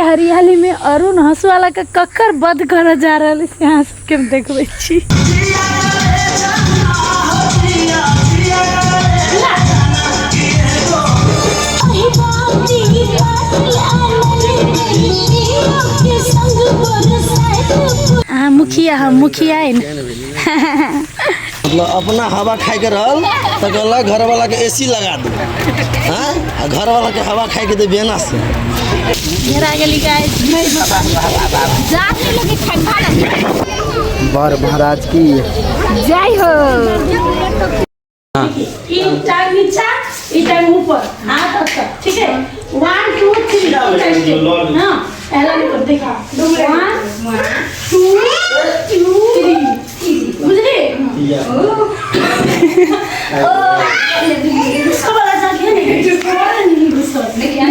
हरियाली में अरुण हंसुआ लऽ कऽ ककर वध करऽ जा रहल से अहाँ सबके हम देखबै छी। अहाँ मुखिया हम मुखिया है ने। मतलब अपना हवा खाए के रहल तो कहलक घर वाला के एसी लगा दू हाँ आ घर वाला के हवा खाए के दे बेना से। घेरा गेली गाइस। जाने लगे ठंडा लगे। बर महाराज की जय हो। ई टांग नीचा, ई टांग ऊपर, हाथ ऊपर, ठीक है? 1 2 3, हाँ, पहला नहीं कर, देखा। 1 2 3, बुझली? उसको वाला जाके नहीं, नहीं गुस्सा। देख, 1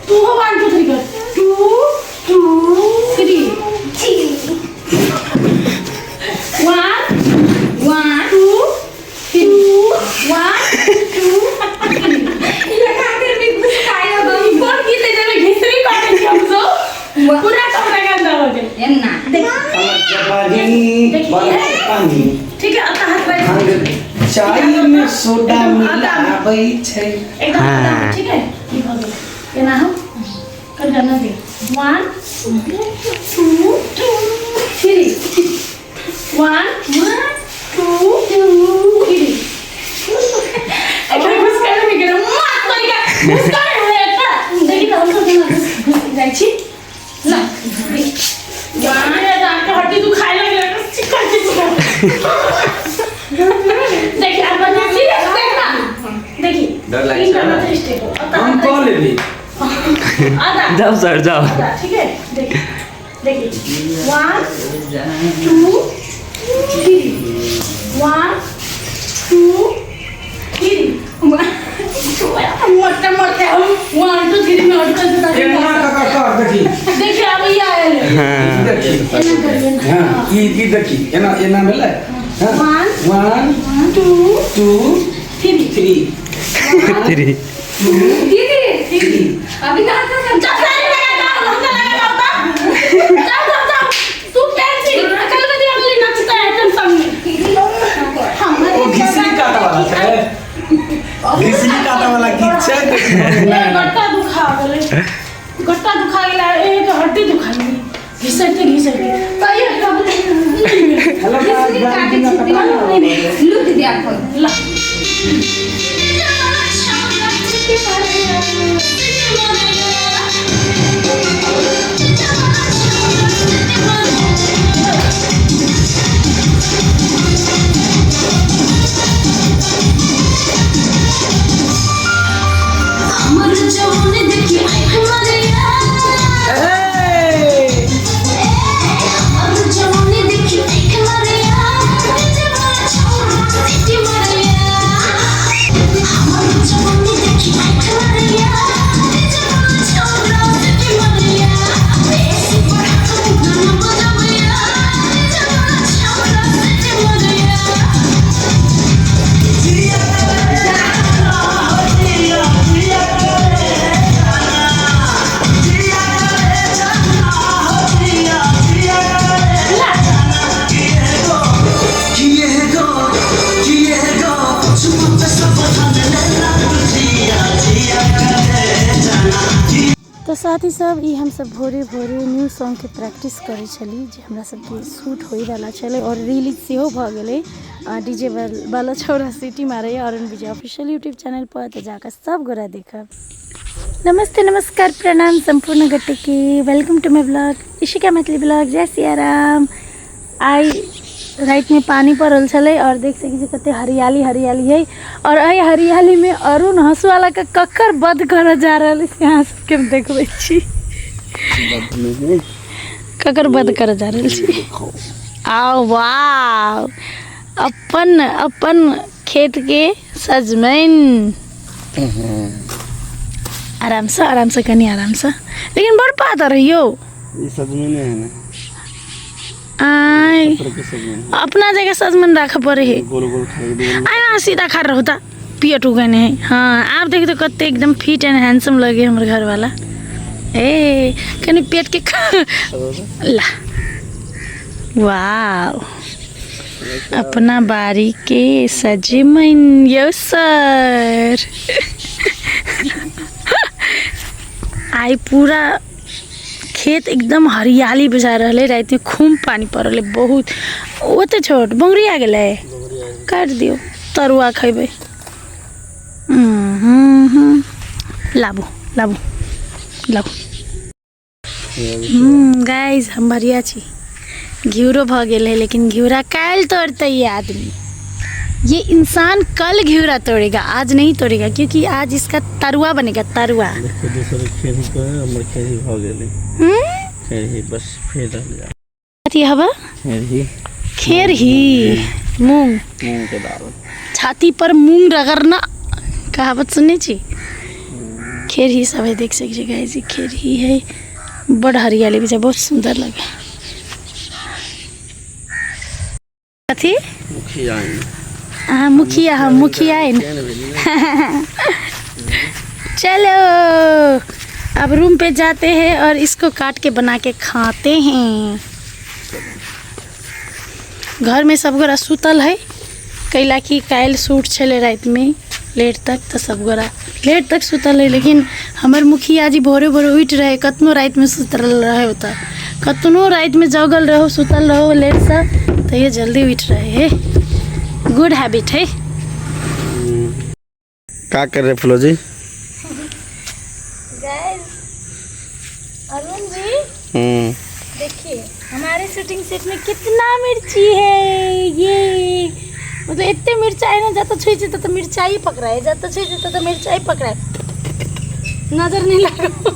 2, 1 2 3 कर। 2 2 3, 1 1 2 3, 1 2 3। ये खातिर भी गुस्सा आयो। कोन गीत है जब घिसरी काटे छी हम सब? पूरा कपड़ा गंदा हो गेल। एन्ना देख, देखिए। ठीक है, अब हाथ राख। चाय में सोडा मिलाबै छै। एकदम हाँ। ठीक है, ई भऽ गेल। एना हम कर करना दे। 1 2 3, 1 2 3। एकरा घुसकाय में गेल मत तरीका घुसकाय है एकरा। देखी त हम सब केना घुस घुस जाइ छी। ला देख, के हड्डी दुखाए लगे, चिकन चिकन। देखी, अब बना सीरियस देखना। देखी, डर लागै तीन छै। करना छै स्टेप। हम कऽ लेबै। आधा। जाओ सर, जाओ। आधा, ठीक है। देखी देखी, 1 2 3, 1 2 3। मोटे मोटे हम 1 2 3 में अटकल जता। एना कऽ कऽ कर, देखी। देखिए, अब ये आयल है। देखी। एना करिए ना। हाँ, ई देखी, एना एना भेलै। 1 1 2 2 3 3 3। दीदी, अभी कहाँ से जा सारी लगा जाओ, हमका लगा जाओ ता। जाओ जाओ जाओ, तू पेंसिल अकल में दिया बोली नचता है तुम संग में। ओ घिसरी काटा वाला छै, घिसरी काटा वाला गीत छै। ए, गट्टा दुखा गेलै, गट्टा दुखा गेलै, एक हड्डी दुखा गेलै घिसैते घिसैते। त ये हेलो। घिसरी काटे छी। लू दीदी, आपको ला। हमर जवान देखी आँख मारैया, हमर जवान देखी आँख मारैया, जवान छोरा सिटी मारैया। हमर जवान देखी आँख मारैया, जवान छोरा सिटी मारैया। बेसी बढ़ा गाना बजावैया, जवान छोरा सिटी मारैया। तऽ साथी सब, ई हमसब भोरे भोरे न्यू सॉन्गके प्रैक्टिस करै छली जे हमरा सबके शूट होइवला छलै आओर रिलीज सेहो भऽ गेलै। डीजे वाला छौड़ा सीटी मारैए। अरुण विजय ऑफिशियल यूट्यूब चैनल पर तऽ जाकऽ सब गोरा देखब। नमस्ते, नमस्कार, प्रणाम सम्पूर्ण गोटेके। Welcome to my blog Ishika Maithili blog. जय सियाराम। आइ रातिमे पानि पड़ल छलै आओर देख सकै छी कते हरियाली हरियाली है आओर एहि हरियालीमे अरुण हंसुआ लऽ कऽ ककर वध करऽ जा रहल है से अहाँ सबके हम देखबै छी। ककर वध करऽ जा रहल छी? आउ वाह, अपन अपन खेत के सजमनि। आरामसँ आरामसँ, कनि आरामसँ, लेकिन बड़ पातर है यौ। ई सजमनि है ने। आय। तरह के सजमनि। अपना जगह सजमनि राखऽ पड़े है। गोल गोल खाए के। आय, अहाँ सीधा खा रहू तऽ। पियट उगने है। हाँ, आब देख तो कते एकदम फिट एंड हैंडसम लगे हमर घरवाला। ए कनी पेट के ला, वाव, अपना बारी के सजमन। यो सर, I पूरा खेत एकदम हरियाली बुझा रहलै। रातिमे खूब पानि पड़ल है बहुत। ओते छोट बौंगरी आ गेलै, काटि दियौ, तरुआ खैबै। लाबू लाबू लाबू। गाइस, हम बढ़िया छी। घिउरो भऽ गेल है, लेकिन घिउरा काल्हि तोड़तै ये आदमी। ये इंसान कल घिउरा तोड़ेगा, आज नहीं तोड़ेगा, क्योंकि आज इसका तरुआ बनेगा, तरुआ। देखो, दोसर खेती के हमर खेती भऽ गेलै। खेरही बस फेर रहल जा। कथी हवा? खेरही। खेरही, मूंग। मूंग के दाल। छाती पर मूंग रगड़ना कहावत सुनने छी। खेरही सब है, देख सकै छी गाइस, ई खेरही है। बड़ हरियाली भी छै, बहुत सुंदर लगे। कथी? मुखिया। अहाँ मुखिया? हम मुखिया है। केहन भेली ने? चलो, अब रूम पे जाते हैं और इसको काट के बना के खाते हैं। घर में सब गोरा सुतल है, कैला कि काल्हि शूट छलै रातिमे लेट तक, तऽ सब गोरा लेट तक सुतल है। लेकिन हमर मुखिया जी भोरे भोरे उठि रहे, कतनो रातिमे सुतल रहे। ओतऽ कतनो रातिमे जगल रहो, सुतल रहो लेटसँ, तैयो जल्दी उठि रहे है। गुड हैबिट है। का कर रहे फुलो जी? गाइस, अरुण जी, देखिए हमारे शूटिंग सेट में कितना मिर्ची है। ये मतलब इतने मिर्चाई ना, जब छुई छै तो मिर्चाई पकड़ाए, जब छुई छै तो मिर्चाई पकड़ाए। नजर नहीं लागो,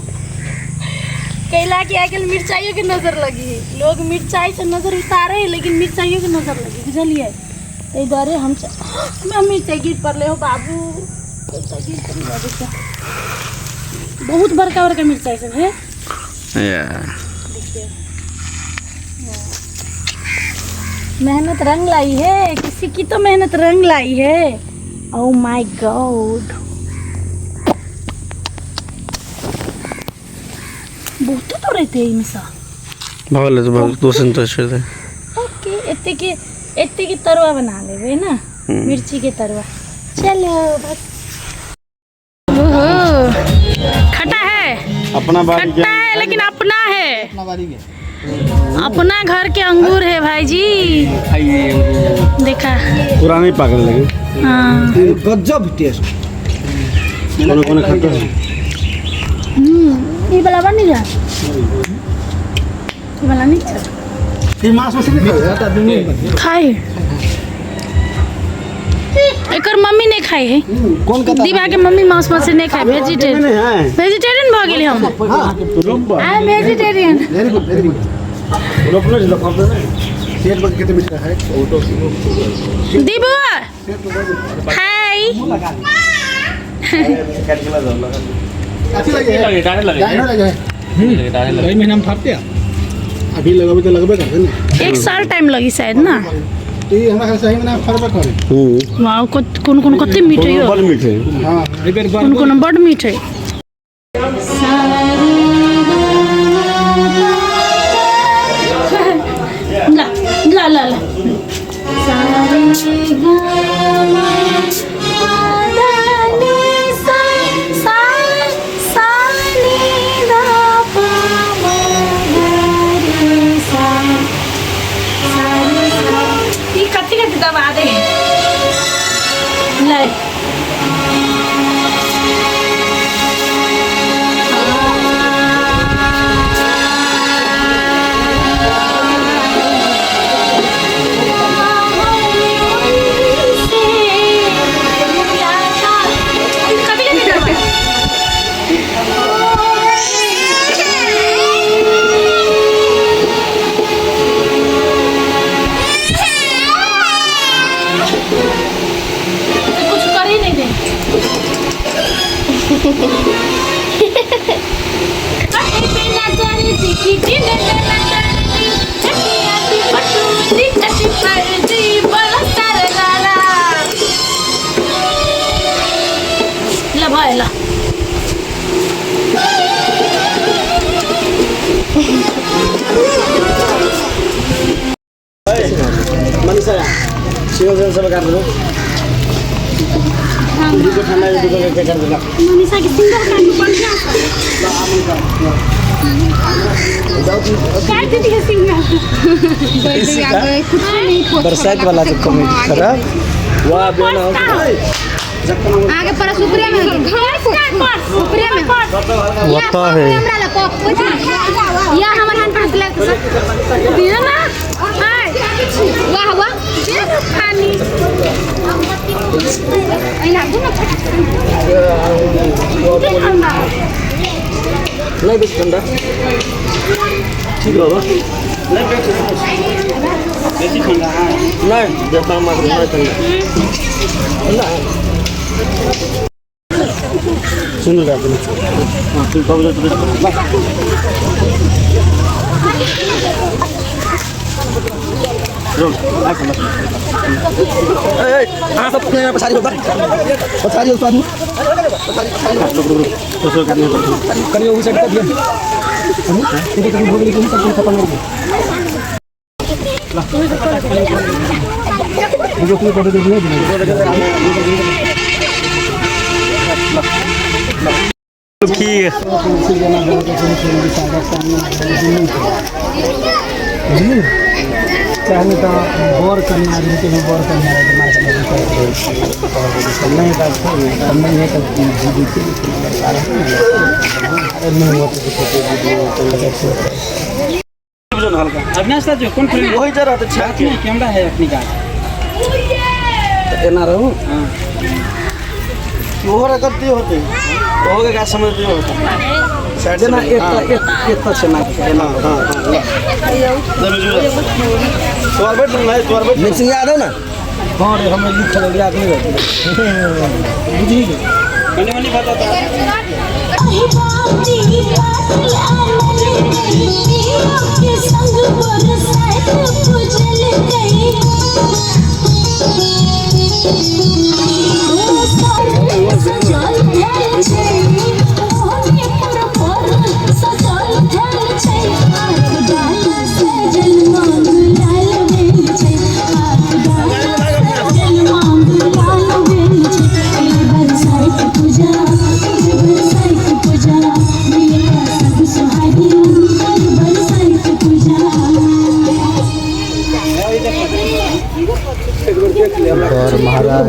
कैला कि आइ काल्हि मिर्चाइयो के नजर लगी है। लोग मिर्चाई से नजर उतारे है, लेकिन मिर्चाइयो के नजर लगी, बुझलियै? ताहि दुआरे हम मिर्चाई गिर पड़ले हो बाबू, मिर्चाई गिर पड़ले बाबू। बहुत बड़का बड़का मिर्चाई सब है। देखिए, मेहनत रंग लाई है, किसी की तो मेहनत रंग लाई है। ओ my God, बहुते तोड़ेते एहिमे सँ। भऽ गेलै तऽ भऽ दोसर तो छोड़ि दे। ओके, एते के एते के तरुआ बना लेबै ना, मिर्ची के तरुआ। चलो बस। ओहो, खट्टा है। अपना बाड़ी। खट्टा है, लेकिन अपना है, अपना घर के अंगूर है भाई जी, देखा। पूरा नहीं पाकल लगे। हाँ। गजब टेस्ट। कोनो कोनो खट्टा है। ये वाला बन जा, ये वाला नहीं अच्छा। ई मांस मछली नहीं खाए। खाए, एकर मम्मी नहीं खाई है। कौन कहता? दीवा के मम्मी मांस मछली नहीं खाए, वेजिटेरियन। नहीं है। वेजिटेरियन भऽ गेली हम। I am vegetarian. Very good, very good. रोपने छै रोपने नहीं। पेट पर कितने मीठा है। दीबू, हाय। अच्छी लगे है, डायनो लगे है। कई महीना में फटते हैं, अभी लगबे तो लगबे करते ना। एक साल टाइम लगी शायद ना। तो ये हमरा सही में ना फरबे करे। वाओ, कोन कोन कते मीठ है। बड़ मीठ है। हां, एहि बेर कोन कोन बड मीठ है। ला ला ला ला, सारे गा मा प ध नि सा, सा सा नि ध प म ग रे सा, सा रे सा। ई कथी कथी दबा दे ले। कुछ कर ही नहीं दे। ल। मनीषा सिंगल सब काट दो, दुगो ठंडा दुगो के कर देला। मनीषा के सिंगल काटू बढ़िया से। काट दीजिए सिंगल। कुछ नहीं। बरसात वाला जो कॉमेडी खराब वाह बेना। आगे पर ऊपरे में, ऊपरे में होता है। हमरा ला पप या हमर हाथ पर लग दियो ना। वाह वाह दे दो पानी। ऐना गुना। दे ठंडा। नहीं बेस ठंडा ठीक हो। नहीं बेसी ठंडा नहीं जता मात्र नहीं ठंडा ठंडा है। सुंदर काट देना। हां तू कब तो रोल ए ए हां सब पछाड़ी हो, पछाड़ी हो आदमी। तो सो करने कनियो उ साइड कर दिया, इधर कभी भोगली के सब खत्म हो गया। जो कोई कर दे। की चाहे तो गौर करना आदमी के भी गौर करना है नहीं बात नहीं है तो नहीं होते। अविनाश दाजू कोन फिल्म? वही जरा तो छा हाथ में कैमरा है अपनी का। एना रहू ओहो रखती होते ओहो के का समझती होते साइड से जेना एकटा एकटा छै ना एना। हां तोर बैठ नहीं तोर बैठ मिक्सिंग याद हो ना। हां रे हमें लिखल याद नहीं रहते बुझी गेल। मनी मनी बता तो। के संग बरसात पुजल गई सजल भेल छै मोहनी पर पर सजल भेल छै आँख डाला सजल मांग लाल भेल छै आँख डाला सजल मांग लाल भेल छै। ए बरसाइत पूजा, ए बरसाइत पूजा मिलता सब सुहागी, ए बरसाइत पूजा। और महाराज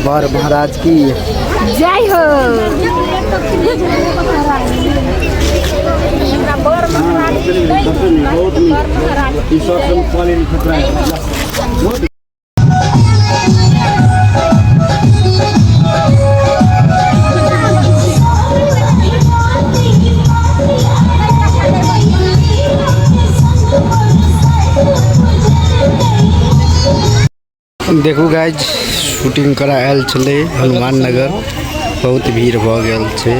बर महाराज की जय हो। बहुत ई सब पानी खतरा है। देखू गाइज शूटिंग करा आयल छलै हनुमान नगर, बहुत भीड़ भऽ गेल छै,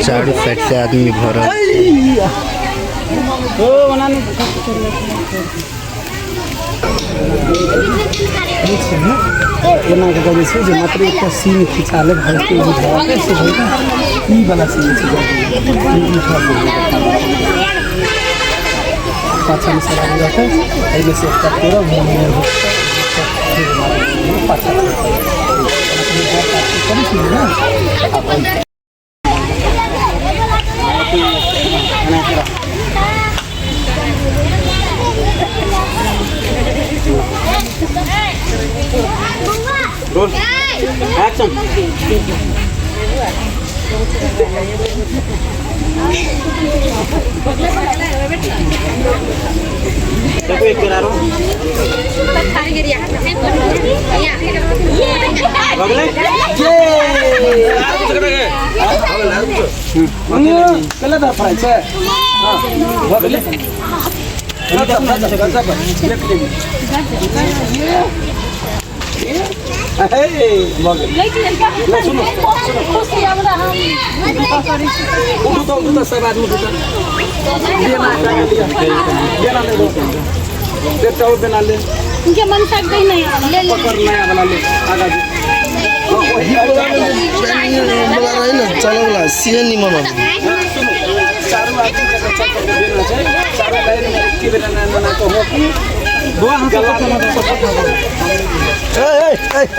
चारू साइड से आदमी भरल। एना कऽ जे छै जे मात्र एकटा सीन खिंचा लेब हल्के बुझा के से होइत ई वाला सीन छै। पाछा में सब आदमी रहतै, एहिमे से एकटा तोड़ब पाछा करै छी ना। Roll action. देखो एक करा रो बगले कला दा फ्राई छै। हां भऽ गेलै। गजब गजब गजब देख लेबै। सुनो उठू तो उठू तो सब आदमी उठू तो बेना ले उनके मन तक गई नहीं पकड़ नया वाला ले आगा जी वाला रहे ना चले वाला सीएन निमन चारों आदमी जगह चल के बेना छै चारों लाइन में एक बेना ना बना तो हो दो हाथ ए ए ए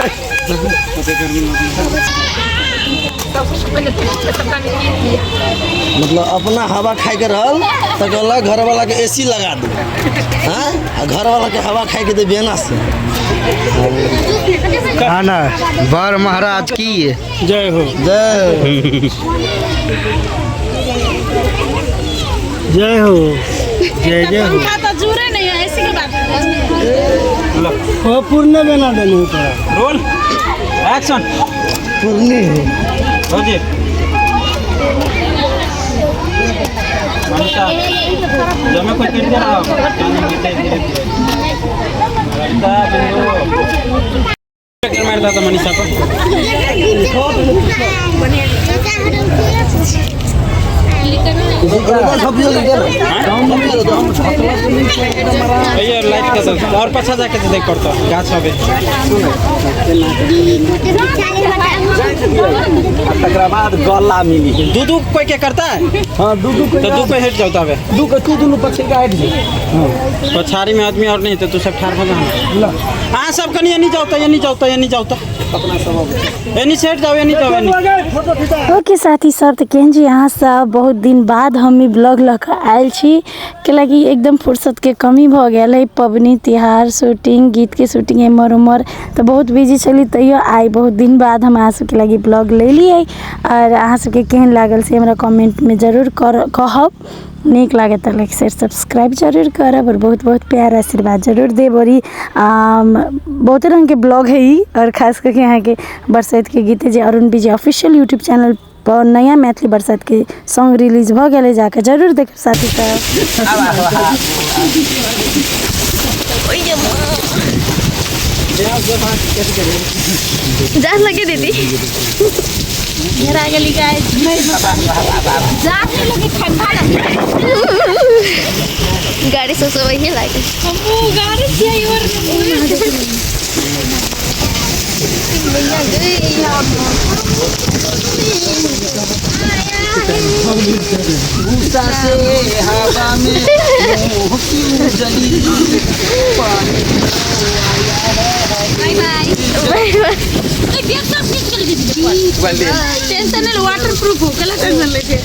मतलब अपना हवा खाए के रहल तो कहलक घर वाला के एसी लगा दू। हाँ आ घर वाला के हवा खाए के दे बेना से। ना बर महाराज की जय हो, जय जय हो, जय जय हो। तो जुड़े नहीं है ऐसी की बात हो पूर्ण बेना देने तोरा। रोल एक्शन पूर्णी है हो जी मनीषा जमे कोई कर दे रहा हो मार था मनीषा को। भैया लाइट का और पछा जाके देख पड़ता गाछ हवे तकरा बाद गला मिली। दू दू कोई के करता है। हाँ दू दू तो दू पे हट जाओ तबे दू के तू दुनू पछे के हट जा। पछाड़ी में आदमी और नहीं तो तू सब ठाड़ हो जा। हाँ सब कनी एनी जाओ तो एनी जाओ तो एनी जाओ तो अपना सब एनी से हट जाओ एनी जाओ एनी। ओके साथी सब तो केहन छी अहाँ सब बहुत दिन बाद हम ई ब्लॉग लऽ कऽ आयल छी कैलाकि एकदम फुर्सत के कमी भऽ गेल है। पबनी तिहार शूटिंग गीत के शूटिंग एम्हर उम्हर तो बहुत बिजी छली तैयो आइ बहुत दिन बाद हम अहाँ सबके लागि ब्लॉग लेलियै। और अहाँ सबके केहन लागल से हमरा कमेंटमे जरूर कहब। नीक लागे तऽ लाइक शेयर सब्सक्राइब जरूर करब और बहुत बहुत प्यार आशीर्वाद जरूर देब। और ई बहुत रंग के ब्लॉग है ई और खास करके यहाँ के बरसाइत के गीत है जे अरुण विजय ऑफिशियल यूट्यूब चैनल पर नया मैथिली बरसाइत के सॉन्ग रिलीज भऽ गेलै, जाकऽ जरूर देखब साथी सब। जान लगे दीदी घेरा गेली गाइस। जान नहीं लगे ठंडा लगे गाड़ी से सब वही लागे गाड़ी से और भैया गई भूसा से हवा में मुँह जली बाय बाय बाय बाय। टेंशन नहीं वाटर प्रूफ हो कला टेंशन लेके।